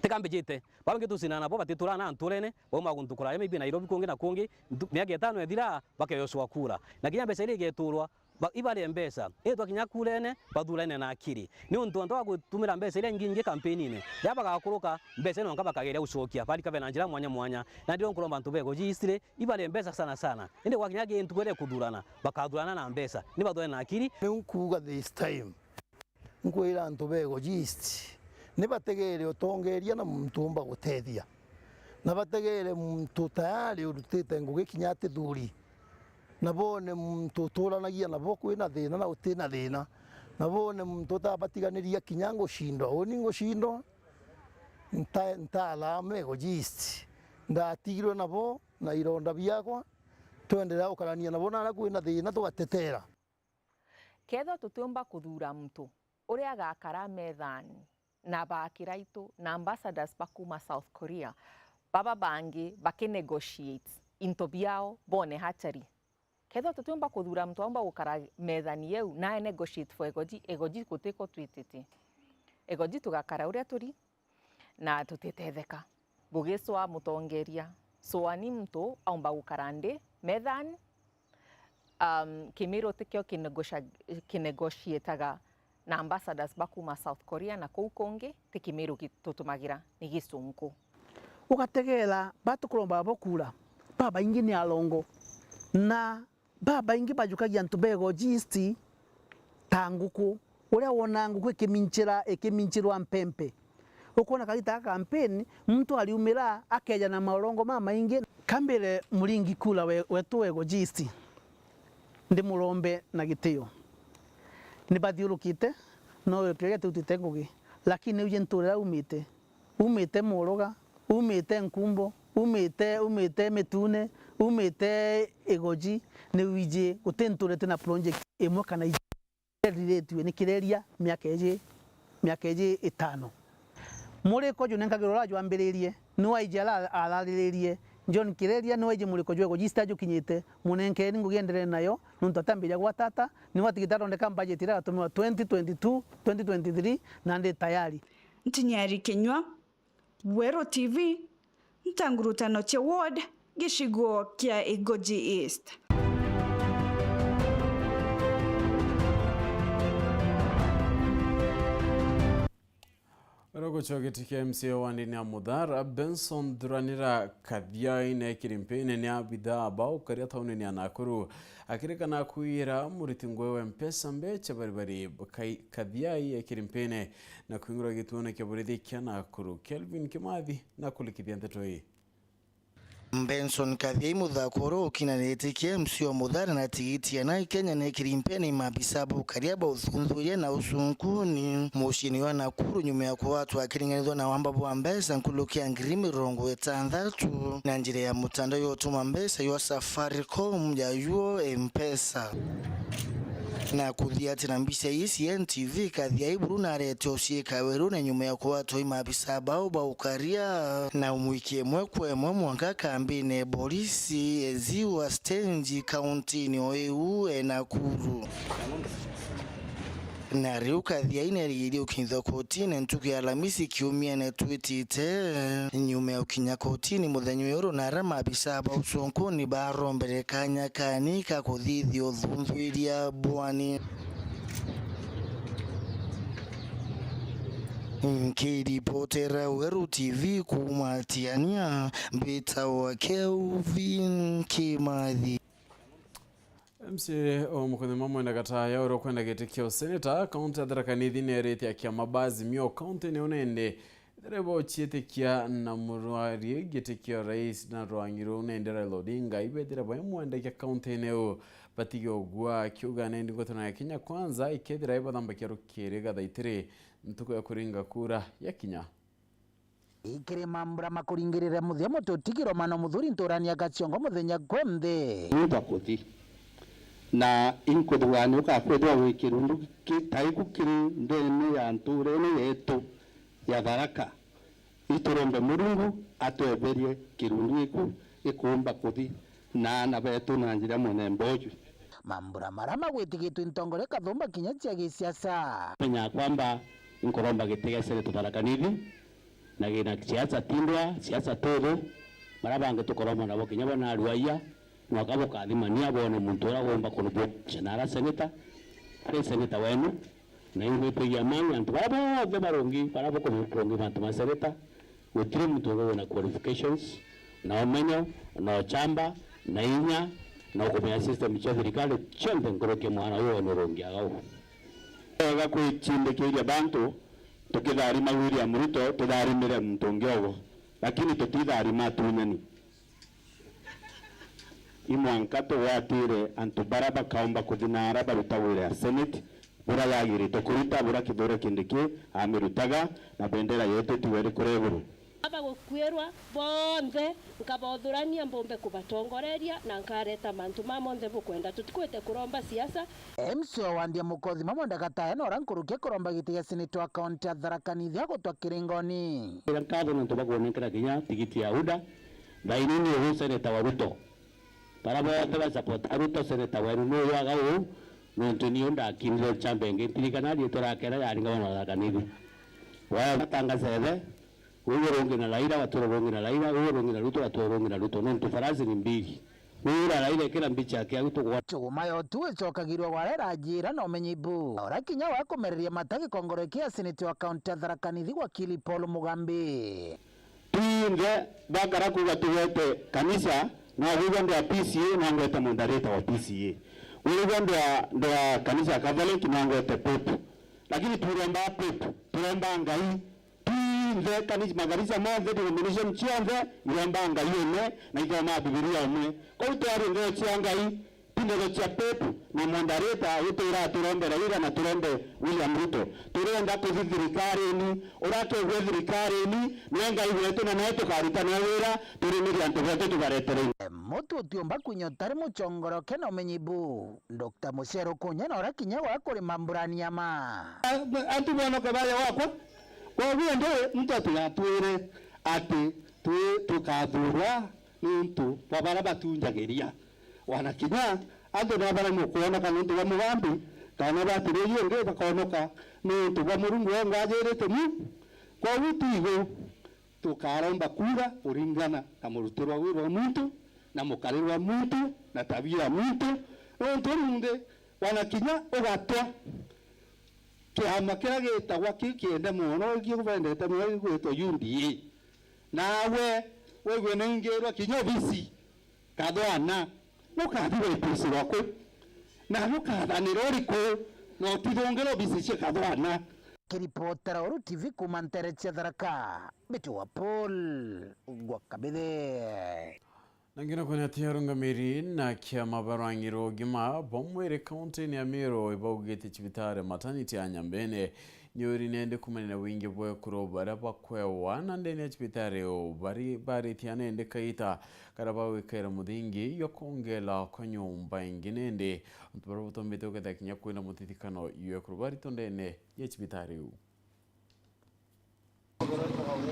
tikambijite. Babangi tucinana nabo batituraga na nturene, bauma guntu kuraja, maybe Nairobi kungi na kungi, ntu-, miaka itano ethira, bakeyocwa kura. Na kinya mbeca iria igeturwa, ba-, ibarie mbeca. Indi twakinya kurene, bathurane na akiri. Niuntu antu bagutumira mbeca iria ingi nyingi kampeni-ini, riria bagakuruka, mbeca ino nka bakageria gucokia, barika bena njira mwanya mwanya. Na ndio nkuromba antu ba Igoji East ri, ibarie mbeca sana sana. Indi gwakinya gintu kwere kuthurana, bakathurana na mbeca. Ni bathurane na akiri. Niu nkuuga this time. Nkwira antu ba Igoji East, ni bategeere utongeeria na muntu umba gutethia, na bategeere muntu tayari urutite ngugi kinya atithuri, na boone muntu uturanagia nabo kwina thiina na utina thiina, na boone muntu utabatiganiria kinya ngucindwa. Uuni ngucindwa, nta-, ntaalaama Igoji East. Ndatigirwe nabo na ironda biakwa, twenderea gukarania nabo naria kwina thiina tugateteera. Kethirwa tutiumba kuthuura muntu uria agakara methani na ba Kiraitu na ambassadors ba kuuma South Korea, baba bangi bakinegotiate into biao boone hatari. Kethirwa tutiumba kuthuura muntu aumba gukara methani iu na negotiate for Igoji, Igoji gutiko twitite. Igoji tugakara uria turi, na tutitetheka. Bugicwaa mutongeria, cwaani muntu aumba gukara nthi methani, um, Kimiru tikio kinegosha-, kinegotiataga na ambassadors ba kuuma South Korea na kuu kungi, ti Kimiru gi-, tutumagira, ni Gisunku. Ugategeera batukuromba bo kuura, babaingi ni arongo, na babaingi bajukagia antu ba Igoji East ta nguku. Uria wonaa nguku ikimincira, ikimincirwa mpempe. Ukwona kagita ga campaign, muntu ariumira akeja na maorongo mamaingi. Kambire muringi kura we-, wetu wa Igoji East, ndimurombe na gitio. Nibathiurukite, no wikirite utite ngugi, lakini uje nturira umite. Umite Muruga, umite Nkumbo, umite, umite Mitune, umite Igoji, ni wiji guti nturite na project imwe kana iji iriritue ni Kireria miaka iji, miaka iji itano. Muriko ju nenkagirwa uria jwambiririe, ni waiji ara-, arariririe. John Kireria ni waiji muriko jwa Igoji East ajukinyite, munenkeni ngugi enderee nayo, nontu atambia gwatata, ni watigite arondeka budget iria agatumirwa twenty twenty-two, twenty twenty-three, na ndi tayari. Ntinyari Kinyua, Weru T V, ntangurutano cia ward, gicigo kia Igoji East. Cio giti kia M C A wa ndini ya Muthara, Benson Thuranira Kathiai, ne kiri mpini ni abithaa ba ukaria taunini ya Nakuru, akirikana kwira muriti ngugi wa Mpesa mbecha baribari. Kai-, Kathiai ekiri mpini na kwingurwa gituone kia borithi kia Nakuru. Kelvin Kimathi na kulikithia nteto ii. Benson Kathiai, muthako uria ukinanite kia M C A wa Muthara na tigiti ya Nai Kenya, nekiri mpeni maabisa ba ukaria ba uthunthuria na ucunkuni muciini wa Nakuru nyuma ya kugwatwa akiringanithwa na wamba bwa mbeca nkuruki ya ngiri mirongo itantatu na njira ya mutandao ya utuma mbeca ywa Safaricom ya yuo Mpesa. Na kuthiatira mbica ii cia N T V, Kathiai buru narete uciika werune nyuma ya kugwatwa i maabisa bao ba ukaria na umwikie imwe kwa imwe mwanka kambine ya borisi Eziwa stage, kauntini o iu e Nakuru. Na riu Kathiai nerigirie ukinyithwa kotini ntuku ya Alamisi kiumiene twitite. Nyuma ya ukinya kotini muthenya uyu, runara maabisa ba ucunkuni barombere kanya kani ka kuthithia uthunthuria bwani. Nkiripotera Weru T V kuuma Tiania, mbitawa Kelvin Kimathi. M C A o Mukothima Mwenda Gataya, uria ukwenda giti kia useneta kaunti ya Tharaka Nithi, neeritie akiama ba Azimio kaunti ni unende ethire bociitikia na murwari giti kia urais na rwangi ruu nende Raila Odinga ibethire baimwendagia kaunti-ini iu. Batige ugua, akiuga nendi ngwataniro ya Kenya Kwanza ikethira ibathambakia rukiri gathaitiri ntuku ya kuringa kura yakinya. Ikiri mambura makuringirire muthia mututigiro mano muthuri nturani ya Gaciongo muthenya kwe nthi. Muntu akuthi. Na inkuthugania ukakwithwa wi kirundu ki-, taiku kiri ndene ya nturene yetu ya Tharaka. Iturombe Murungu atweberie kirundu giku gikuumba kuthi na aana betu na njira muthemba uju. Mambura mara magwitigitwe intongoria kathumba kinya cia gisiasa. Menya kwamba inkuromba giti gia Senate Tharaka Nithi, na gina siasa tindwa, siasa tuthu, bara bangi tukoromba nabo kinya bo narua iya, mwaka bukathimania bone muntu uria ugomba kunubwokesha nara seneta, ari seneta wenu, na ingwitigia mani antu bara bonthe barungi, bara bukurungi mantu ma seneta, gutiri muntu ungi wina qualifications, na umenyo, na uchamba, na inya, na ukumenya system cia thirikari cionthe nkuruki mwana uyu wenu urungi agau. Wega kwicindikiria bantu, tukitharima William Ruto, tutharimire muntu ungi ogo, lakini tutitharima atunyani. Imwanka tugwatire antu bara bakaumba kuthi na ara baruta wira ya Senate, bura yagirite kuruta, bura Kithure Kindiki amirutaga, na bendera yetu itigwe iri kuria iguru. Aba gukwirwa bonthe, nkabothurania mbumbe kubatongoreria, na nkareta mantu ma monthe bukwenda. Tutikwite kuromba siasa. M C A wa Ndia Mukothima Mwenda Gataya nora nkuruki kuromba giti gia seneta wa kaunti ya Tharaka Nithi agutwa kiringoni. Ira nkatho nontu bakunenkera kinya tigiti ya UDA, thaini ni ugu seneta wa Ruto. Bara bonthe ba support a Ruto, seneta wenu ni uyu aga uu, nontu niu ndakinire uchamba ingi. Ntirikana riitwa riake riria yaari ngavana wa Tharaka Nithi. Waya batanga sethe, Uyu urungi na Raila, gatura urungi na Raila, uyu urungi na Ruto, gatura urungi na Ruto, nontu farasi ni mbiri. Uyu ura Raila, ikira mbicha yake agu tugwa. Chuguma yotu icokagirwe gwara irajira na umenyi bu. Ora kinya wa kumereria mata gikongoro kia seneti wa kaunti ya Tharaka Nithi, wakili Paul Mugambi. Twinthe bakara kuuga tugwete kanisa, na wigwa ndwa P C A, na ngwete moderator wa P C A. Wigwa ndwa, ndwa kanisa ya Catholic, na ngwete Pope. Lakini turomba Pope, turomba Ngai. Twinthe kani-, makanisa monthe, denomination cionthe, iromba Ngai umwe, na ithomaa Bibilia umwe. Kou twari ntheo cia Ngai, ti nthego cia Pope na moderator, uyu twira turombe Raila na turombe William Ruto. Turenda kuthi thirikarini, urakegwe thirikarini, nwe Ngai wetu, na nwe tukaruta nwe wira, turimirie antu betu tubaretere. Mutu utiumba kwinya utari mucongoroke na umenyi bu. Doctor Mucero Kunya na ura kinya wa kurima mburani ya ma. A-, antu bonoke baya wakwa. Koguo indi muntu atigatwire ati twi-, tukathurwa niuntu bwa baria batunjagiria. Wana kinya antu na baria mukwonoka niuntu bwa Mugambi, kana batiri uyu ungi bakonoka niuntu bwa Murungu wengwa ajirite mu. Koguo tigu tukaromba kura kuringana na murutirwa wira wa muntu, na mukarirwa muntu, na tabia ya muntu. Niuntu riu nthi, wana kinya ugatwa Kiama kiria gitagwa kiu kiende mono, gikubendete mono, gigwitwa U D A. Nawe wigwe ni ngirwa kinya obisi kathwana, nukathi wipisi rwaku, na nukathanira uriku, na utithungira obisi cia kathwana. Kiripotera Uru T V kuuma ntere cia Tharaka, Mbiti wa Paul gwa Kabithe. Na ngina kwene ati arungamiri na kiama barwang'ire ugima bwa mwiri kaunti-ini ya Meru ibaugite cibitari maternity ya Nyambene ni uri nende kumanina wingi bwa ekuru baria bakwewa na ndene ya cibitari iu bari baritia nende kaita karia bagwikaira muthingi jwa kwongela kwa nyumba ingi nende antu baria butombete guketha kinya kwina mutithikano jwa ekuru baritu ndene ya cibitari iu.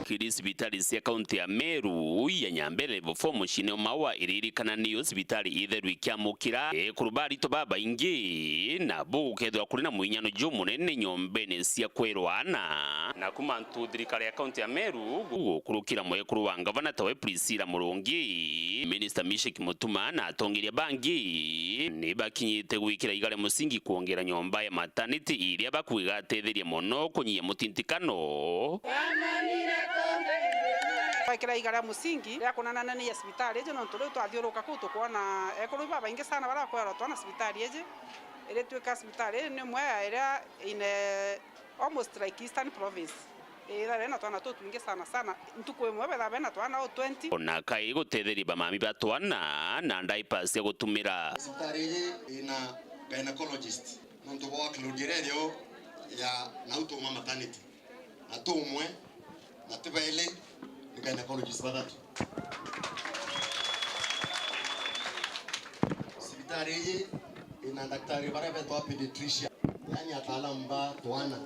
Kiri cibitari cia kaunti ya Meru ya Nyambene level four muciine o Maua iririkana niyo cibitari itheru ikiamukira ekuru ba arito babaingi, na bugukethirwa kuri na mwinyano jumunene nyombene cia kwirwa ana. Na kuma ntu thirikari ya kaunti ya Meru gukurukira mwekuru wa ngavana tawe Priscilla Murungi, Minister Mishek Mutuma na atongeria bangi ni bakinyite gwikira igare musingi kwongera nyomba ya maternity iria bakwigatetheria mono kunyia mutintikano. Twekira igara musingi ria kunananania cibitari iji, nontu riu twathiuruka kuu tukwona ekuru babaingi sana baria bakwerwa twana cibitari iji, iritwika cibitari iji ni imwe ya iria ine almost like Eastern Province. Ithaire na twana tutwingi sana sana, ntuku imwe betha bena twana o twenty. Ona kai gutetheria bamami ba twana na diapers cia gutumira. Cibitari iji ina gynecologist. Nontu bwa workload iria iriyo ya nau tuuma maternity, na tumwe na tibaili ni gynecologist bathatu. Cibitari iji ina ndaktari baria betwa pediatrician, yani ataalamu ba twana,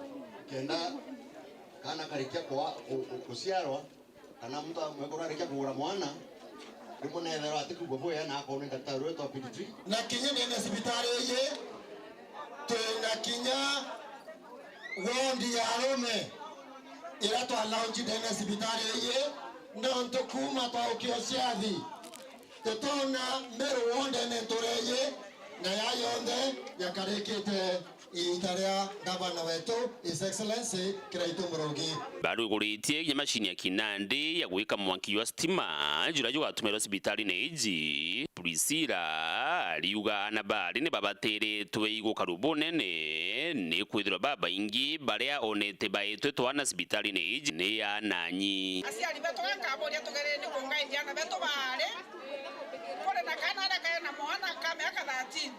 kenda kana karikia kwa, ku-, ku-, kuciarwa, kana muntu mwekuru arikia kugura mwana, rimwe neethirwa atikwigua bwega na akoona ndaktari uria wetwa pediatri. Na kinya ndene ya cibitari iji, twina kinya wondi ya arume iria twa launch ndene ya cibitari iji, nontu kuuma twaukia uciathi, tutona Meru wondi ni ntura iji, na ya yonthe yakarikite. Iita ria ngavana wetu, His Excellency Kiraitu Murungi. Baruguritie kinya macini ya kinandi ya gwika mwanki jwa stima, juria jugatumira cibitari-ini iji. Priscilla ariuga ana bari ni babatiritwe igukaru bunene, ni kwithirwa babaingi baria onete baitwe twana cibitari-ini iji ni ananyi. Aciari betu gankaboria tugerie ni kungaithia ana betu bari, kuri na kana aria kena mwana ka miaka thirteen.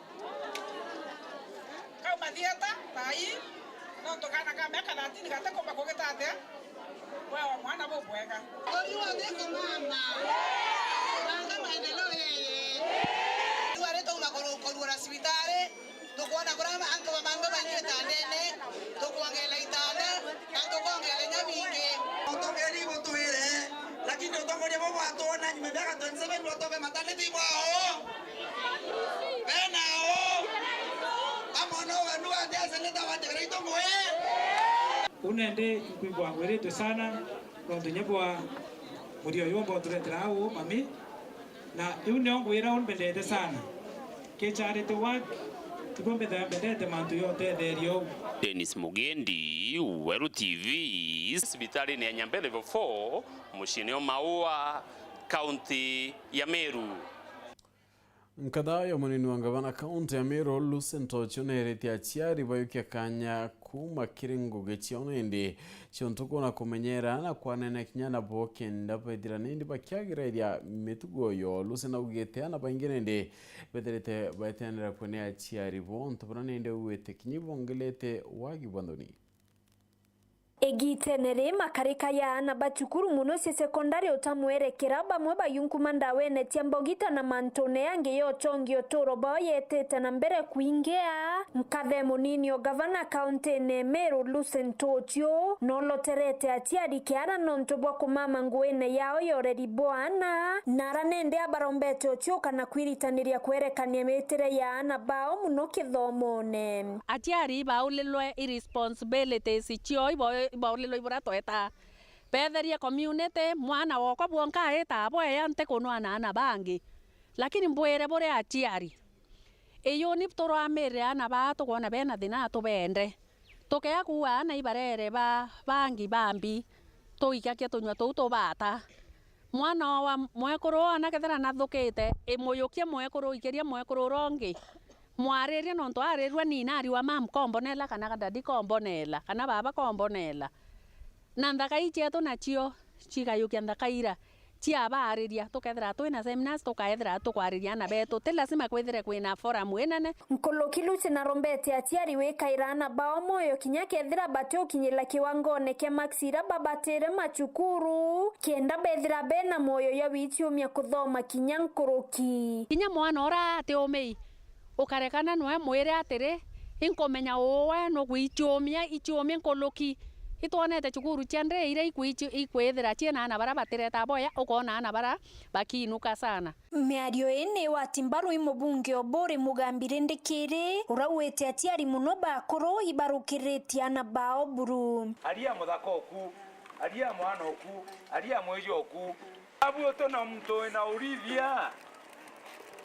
Kauma thieta thaa ii, nontu kaana ka miaka thirteen gatikumba kugita atia? Wewa mwana bubwega. Uriwa thiko mama. Banga maendeleo yeye. Riu ari twauma kuru-, kurugura cibitari, tukwona kuria antu ba mambe baingi itandene, tukwongera itanda, na tukwongera inya bingi. Utongeri butwire, lakini utongoria buu bwatwona nyuma ya miaka twenty-seven bwatobe maternity bwao. Bena o. Amwe no wenu atia seneta wategera itongwe. Unende nkwigua ngwiritwe sana, nontu nya bwa muthia uyu umba uturetera au mami. Na iu nio ngwira umbendete sana. Ki charity work, tiguo mbethaga mbendete mantu ya utetheria uu. Dennis Mugendi, Weru T V, cibitari-ini ya Nyambe Level four, muciini o Maua, kaunti ya Meru. Nkatha ya munini wa ngavana kaunti ya Meru, Lucy Ntochio, neeritie aciari bayukia kanya kuuma kiri ngugi ciao nindi ciontu kwona kumenyera na kwanene kinya nabo kenda bethira nindi bakiagiriria mitugo yo. Lucy naugite ana baingi nindi bethirite baetenera kwene aciari bo, untu buria nindi ugwite kinya ibongelete wagi bwa nthoni. Igitene ri, makarika ya aana ba cukuru mono cia sekondari utamwerekera, bamwe bayunkuma ndawene cia mbogita na mantune yangi ya utongi uturo bwao yetete na mbere kwingia. Nkathe munini o gavana kaunti-ini Meru, Lucy Ntochio, noloterete aciari kiara nontu bwa kumama nguine yao ya ureri bwa aana, na ara nende abarombete uciuka na kwiritaniria kwerekania mitire ya aana bao mono kithomone. Aciari ibaulilwe i responsibilities ciao, ibo-, ibaulilwe iburia tweta. Betherie community, mwana wokwa bwonka aita abweya ntikunwa na ana bangi. Lakini mbwire buri aciari, iyuni turwamirire ana baa tukwona bena thina atubende. Tukea kuuga aana ibarere ba bangi bambi, tuikakia tunyua tuu tubata. Mwana wa mwekuru ona kethira nathukite, imuyukie mwekuru, ikiria mwekuru uria ungi. Mwaririe nontu arirua nina ariwa mam kombonela kana dadi kombonela kana baba kombonela. Na nthaka ii cietu nacio cikayukia nthaka ira ciabaariria, tukethira twina seminars, tukaethira tukwariria aana betu. Ti lazima kwithire kwina forum inene. Nkuruki Lucy Narumbete aciari wikaira aana bao mwoyo kinya kethira batiukinyira kiwangone kia marks ira babatire macukuru, kenda bethira bena mwoyo ya wiciumia kuthoma kinya nkuruki. Kinya mwana ura atiumii, ukarekana nwe mwire atiri, inkumenya uwe nugwichumia, ichumia nkuruki. Itwonete cukuru cia ndii iria ikwichu-, ikwithira ciina aana baria batireta boya, ukoona aana baria bakiinuka sana. Miario ii ni wati mbaru i mubunge Oburi Mugambi Rindikiri, uria ugwite aciari mono bakuru ibarukiritie aana bao buru. Aria muthaka oku, aria mwana oku, aria mwiji oku. Abu utu na muntu wina urithia.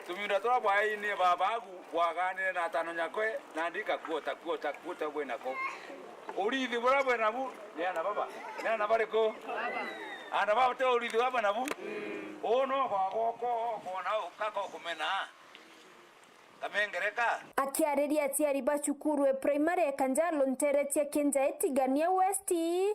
Tumiunda turia bwaini babagu bwaganire na atano nyakwe, nandi ikakua, takua, takua, takua bwinako. Urithi buria bwinabu ni aana baba. Ni aana bariku? Aana baba ti urithi baba nabu? Uu no gwagwoko, ukoona u kaka ukumena. Kamengereka. Akiariria aciari ba cukuru e primary e Kanjalo ntere cia Kinjae Tigania West,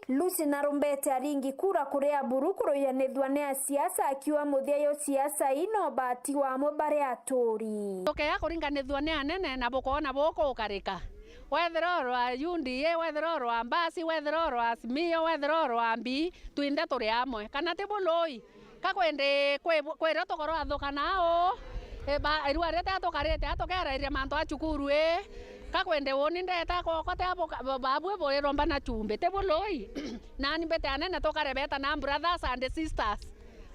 Lucy Narumbete aringi kura kuri aburu kuruyanithua ni asiasa, akiuga muthia yo siasa ino bati wamwe bari aturi. Tukea kuringanithua ni anene na bukoona bukuukarika. Wethira urwa U D A, wethira urwa Mbasi, wethira urwa Azimio, wethira urwa Mbii, twinthe turi amwe. Kana ti bului? Ka kwende kwi-, kwira tukorwa athukana uu, e, ba-, irua riria tukarite a tukerairia mantu a cukuru ii, ka kwende uni ndeta kwokwa tia buka-, ba-, babu buriromba na chumbi, ti bului? Nani mbete anene tukarebeta na brothers and sisters.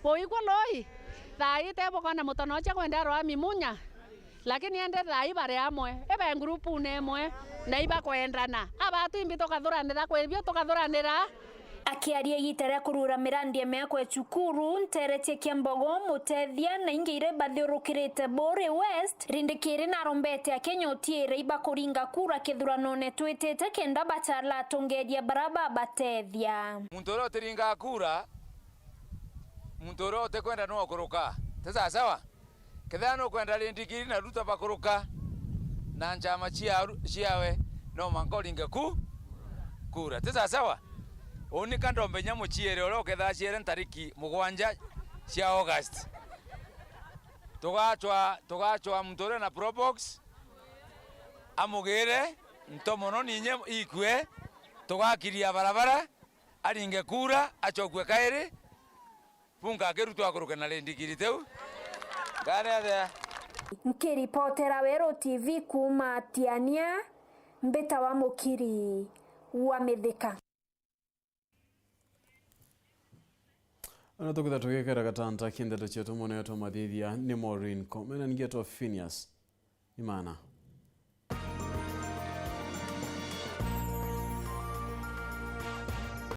Buikwa lui? Thaa ii te bukona mutono ucia kwende arwa mimunya. Lakini ende thaa ii bari amwe, ibe ngurupune imwe, na ibakwendana. Aba twimbi tukathuranira kwi bio tukathuranira. Akiaria igiita ria kurura mirandi ya miako ya cukuru, ntere cia Kiambogo, Mutethia, na ingi iria ibathiurukirite Buuri West, Rindikiri narumbete Akenya utiire ibakuringa kura kithuranone twitite kenda bachala atongeria bara babatethia. Muntu uria utiringaa kura, muntu uria utikwenda no kuruka. Ti sawa sawa? Kethira nukwenda Rindikiri na Ruto bakuruka na nchama cia Ru-, ciawe, no mwanka uringe ku-, kura. Ti sawa sawa? Uni ka ndombe inya muciere uria uketha aciere ntariki mugwanja cia August. Tugacwa, tugacwa muntu uria na probox, amugire ntomono ninye ikue, tugakiria barabara, aringe kura, acokue kairi, Bunga akirutwa akuruke na Rindikiri tiu. Ngane athea. Nkiripotera Weru T V kuuma Tiania, mbita wa Mukiri wa Mithika. Ona tukitha tugikera gatanta ki ndeto cietu, mwana wetu mathithia ni Maureen Komena, ningi etwa Phineas Imana.